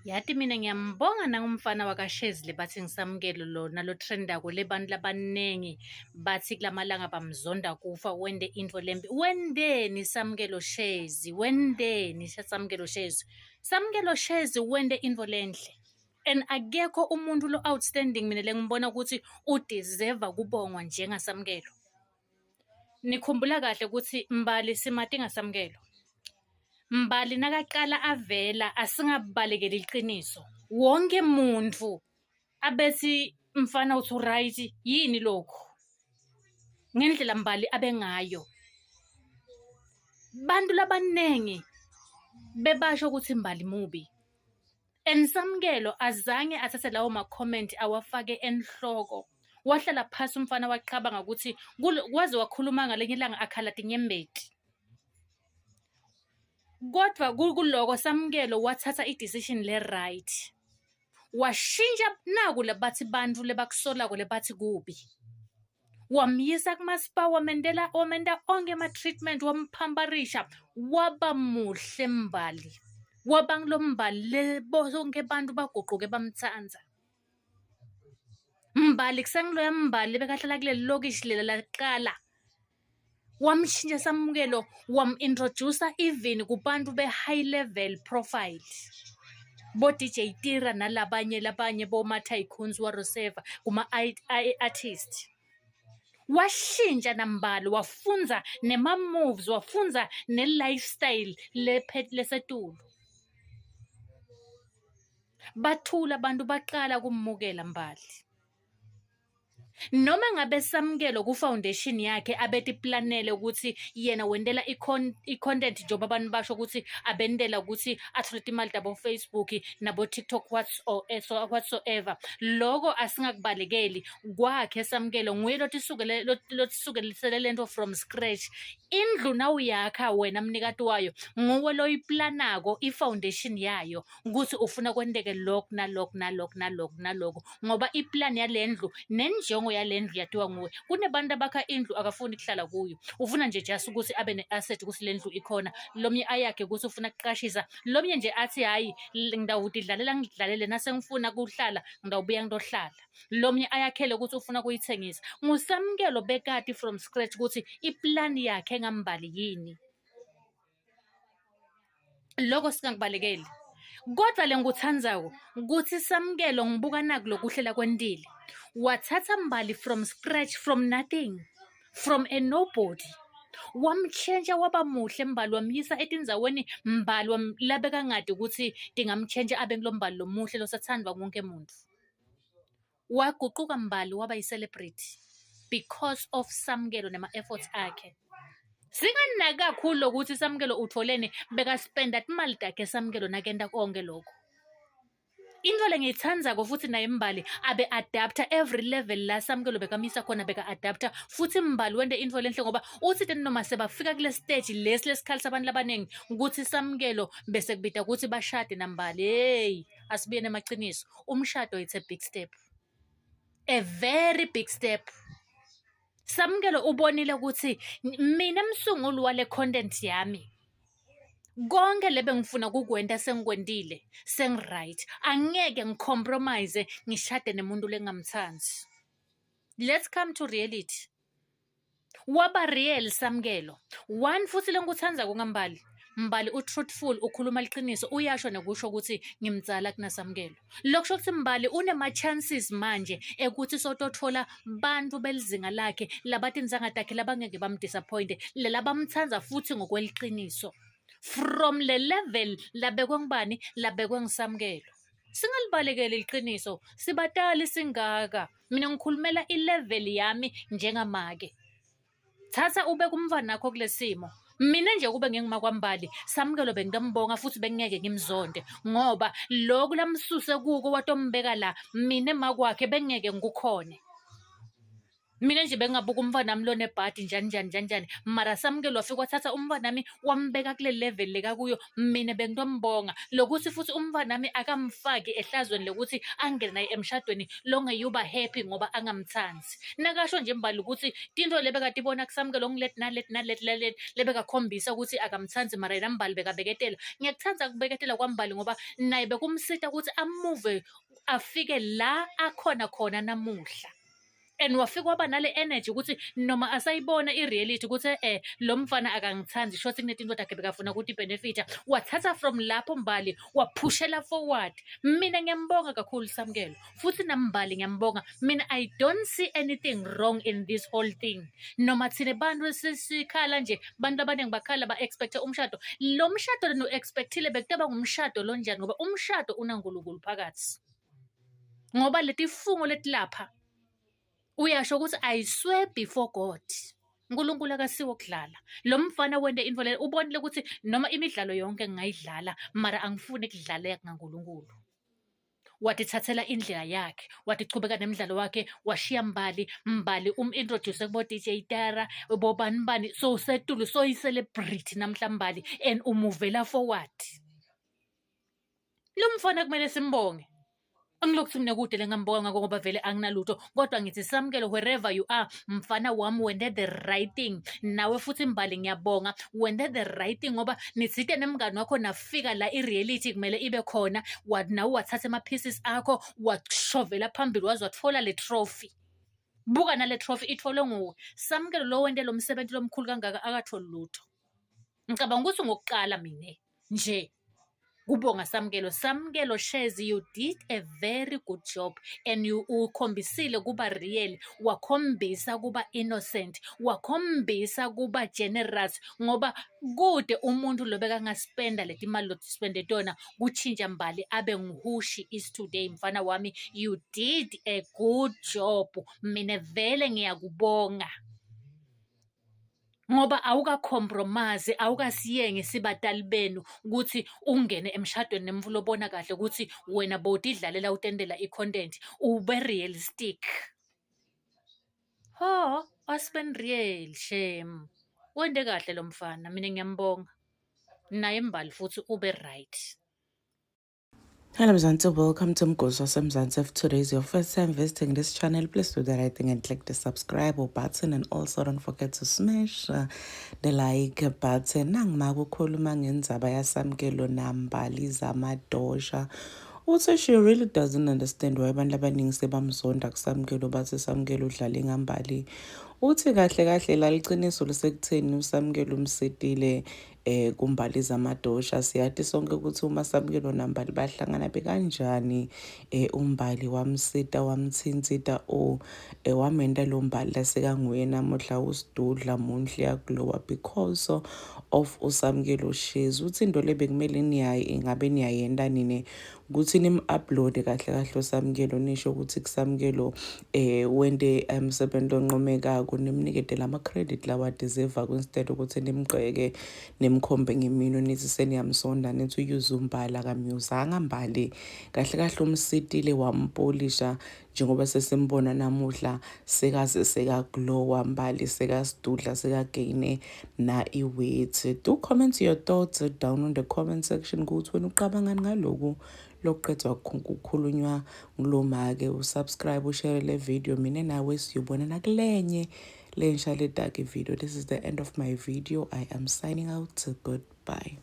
Yati mina ngiyambonga nangumfana wakaShezi le bathi ngisamukelo lona lo trendako le bantu labaningi bathi kulamalanga bamzonda kufa wende into lembi. Wendeni Samukelo Shezi? Wendeni Samukelo Shezi? Samukelo Shezi wende into lenhle. And akekho umuntu lo outstanding mina lengibona ukuthi udeserve kubongwa njengaSamukelo. Nikhumbula kahle ukuthi Mbali simati ngaSamukelo. Mbali nakaqala avela asingabalekeli iqiniso. Wonke muntu abethi mfana uthi right yini lokhu? Ngendlela Mbali abengayo. Bantu labaningi bebasho ukuthi Mbali mubi. And Samkelo azange athathe lawo ma-comment awafake enhloko. Wahlala phasi umfana wacabanga ukuthi waze wakhuluma ngalinye ilanga akhala tinyembeti. Kodwa kuloko Samkelo wathatha i-decision le-right. Washintsha naku lebathi bantu lebakusolako lebathi kubi. Wamyisa kuma-spa wamendela wamenta onke ama-treatment wamphamparisha waba muhle Mbali. Waba ngilo Mbali le bonke abantu baguquke bamthanda. Mbali kusengiloya Mbali bekahlala kuleli lokishi lela laqala. Wamshintsha Samukelo wam-introduce-a even kubantu be-high level profile. Bo-D_J Tira nalabanye labanye boma-Tycoons Waroseva kuma-artist. Washintsha naMbali wafundza nema-moves, wafundza ne-lifestyle lesetulu. Bathula abantu baqala ukumukela Mbali. Noma ngabe Samkelo ku-foundation yakhe abetiplanele ukuthi yena wentela i-content njengoba abantu basho ukuthi abentela ukuthi athole timali tabo-Facebook nabo-TikTok whatsoever. Loko asingakubalekeli kwakhe Samkelo nguye lotisukele lotisukelisele lento from scratch. Indlu nawuyakha wena mnikati wayo nguwe loyiplanako i-foundation yayo ukuthi ufuna kwenteke lokhu nalokhu nalokhu nalokhu nalokhu ngoba iplani yale ndlu nenjongo yale ndlu yatiwa nguwe. Kunebantu abakha indlu akafuni kuhlala kuyo, ufuna nje just ukuthi abe ne-asset ukuthi le ndlu ikhona. Lomnye ayakhe ukuthi ufuna kuqashisa, lomnye nje athi hhayi ngidawudidlalela ngidlalele nase ngifuna kuhlala ngidawubuya ngitohlala. Lomnye ayakhele ukuthi ufuna kuyithengisa. NguSamkelo bekati from scratch ukuthi iplani yakhe ngambali yini. Loko singakubalekeli. Kodwa le ngikuthandzako kutsi Samkelo ngibuka naku lokuhle lakwentile. Wathatha Mbali from scratch, from nothing, from a nobody. Wamtshentsha waba muhle Mbali wamyisa etindzaweni Mbali labekangati kutsi tingamtshentsha abe ngulo Mbali lomuhle losatsandvwa nguwonkhe muntfu. Waguquka Mbali waba yi-celebrity because of Samkelo nema-efforts akhe. Singanaki kakhulu lokuthi Samkelo utholeni bekaspenda timali takhe Samkelo nakenta konke lokho. Into lengiyitsandzako futhi naye Mbali abe adapter every level la Samkelo bekamisa khona beka adapter futhi Mbali wente intfo lenhle ngoba uthi noma sebafika kule stage lesi lesikhalisa abantu labaningi ukuthi Samkelo bese kubita ukuthi bashade naMbali hey asibuyeni emaqiniso umshado it's a big step a very big step Samkelo ubonile ukuthi mina msunguli wale content yami konke lebe ngifuna kukwenta sengikwentile sengi-right angeke ngicompromise ngishade nemuntu lengingamthandi let's come to reality Waba real Samkelo. One futhi lengikuthanda kungambali. Mbali u-truthful ukhuluma liqiniso uyasho nekusho ukuthi ngimdzala kunaSamkelo. Lokusho ukuthi Mbali unema-chances manje ekuthi sotothola bantu belizinga lakhe labatintsanga takhe labangeke bamdisappointe lelabamthanda futhi ngokweliqiniso. From le level labekwe ngubani labekwe nguSamkelo. Singalibalekeli liqiniso sibatali singaka. Mina ngikhulumela i-level yami njengamake. Thatha ubeke umntwana wakho kule simo. Mina nje kube nginguma kwaMbali, Samukelo bengingambonga futhi bengingeke ngimzonde ngoba lokhu lamsuse kuko watombeka la, mina emakwakhe bengingeke ngikukhone. Mina nje bengingabuka umntfwanami lonebhadi njani njani njani njani, mara Samukelo wafike wathatha umntfwanami wambeka kule level lekakuyo, mina bengitombonga. Lokuthi futhi umntfwanami akamfaki ehlazweni lokuthi angene naye emshadweni longeyuba happy ngoba angamthandi. Nakasho nje Mbali ukuthi tinto lebekatibona kuSamukelo ngileti naleti naleti naleti lebekakhombisa ukuthi akamthandi, mara yena Mbali bekabeketela. Ngiyakuthanda ukubeketela kwaMbali ngoba naye bekumsita ukuthi amuve afike la akhona khona namuhla. And wafika waba nale energy ukuthi noma asayibona i-reality ukuthi lo mfana akangithandi, sho kunetinto takhe bekafuna ukuthi benefita. Wathatha from lapho Mbali waphushela forward. Mina ngiyambonga kakhulu Samukelo, futhi naMbali ngiyambonga. Mina I don't see anything wrong in this whole thing. Noma thina bantu sikhala nje, bantu abaningi bakhala ba-expecte umshado. Lo mshado lena u-expectile bekutaba ngumshado lonjani, ngoba umshado unaNkulunkulu phakathi. Ngoba letifungo letilapha uyasho ukuthi I swear before God. uNkulunkulu akasiwo kudlala. Lo mfana wente into le ubonile ukuthi noma imidlalo yonke ngingayidlala, mara angifuni kudlala ngaNkulunkulu. Watithathela indlela yakhe, watichubeka nemidlalo wakhe, washiya Mbali, Mbali um-introduce kubo DJ Tara, bobani bani, so usetulu soyi-celebrity namhla Mbali and umuvela forward. Lo mfana kumele simbonge. Angilokhu mina kude lengambonga ngako ngoba vele anginalutho, kodwa ngithi Samukelo, wherever you are, mfana wami, wente the right thing. Nawe futhi Mbali ngiyabonga, wente the right thing ngoba nitsite nemngani wakho nafika la i-reality kumele ibe khona, nawe wathatha ama-pieces akho washovela phambili waze wathola le trophy. Buka nale trophy itholwe nguwe. Samukelo lo wente lo msebenzi lomkhulu kangaka akatholi lutho. Ngicabanga ukuthi ngokuqala mina nje kubonga Samukelo. Samukelo Shezi, you did a very good job and you ukhombisile kuba real, wakhombisa kuba innocent, wakhombisa kuba generous, ngoba kude umuntu lo bekangaspenda leti mali lotispende tona kutshintsha Mbali abe ngu-who she is today. Mfana wami, you did a good job. Mina vele ngiyakubonga ngoba awuka-compromise, awukasiyengi sibatali benu ukuthi ungene emshadweni nemvulo obona kahle ukuthi wena bowutidlalela utendela i-content, ube realistic. Ho, asibe real shame. Wente kahle lo mfana, mina ngiyambonga. Naye Mbali futhi ube right. Hello Mzansi, welcome to Mgosi Wasemzansi. If today is your first time visiting this channel, please do the right thing and click the subscribe button, and also don't forget to smash the like button. Nangima kukhuluma ngendzaba yaSamkelo naMbali Zamadosha. Uthi she really doesn't understand why abantu abaningi sebamzonda kuSamkelo, bathi Samkelo udlale ngambali. Uthi kahle kahle la liciniso lisekutheni uSamkelo umsitile kuMbali Zamadosha. Siyathi sonke ukuthi uma Samkelo naMbali bahlangana bekanjani, uMbali wamsita, wamthintsita o wamenta lo Mbali lasekanguye namuhla usidudla muhle yaglowa because of uSamkelo Shezi. Uthi into le bekumele niyayi ingabe niyayenta nine ukuthi nim-upload kahle kahle uSamkelo, nisho ukuthi kuSamkelo wente umsebenzi onqomekako, nimnikete lama-credit lawa deserve instead ukuthi nimgqeke, nimkhombe ngemino, nithi seniyamsonda, nithi uyuze uMbali. Akamyuzanga Mbali, kahle kahle umsitile, wampolisha njengoba sesimbona namuhla sekaze sekaglowa Mbali, sekasidudla, sekagaine na i-weight. Do comment your thoughts down on the comment section ukuthi wena uqabangani ngaloku lokuqedwa kukhulunywa ngulomake. Usubscribe, ushare le video. Mina nawe siyobonana kulenye lensha letaki video. This is the end of my video. I am signing out. Goodbye.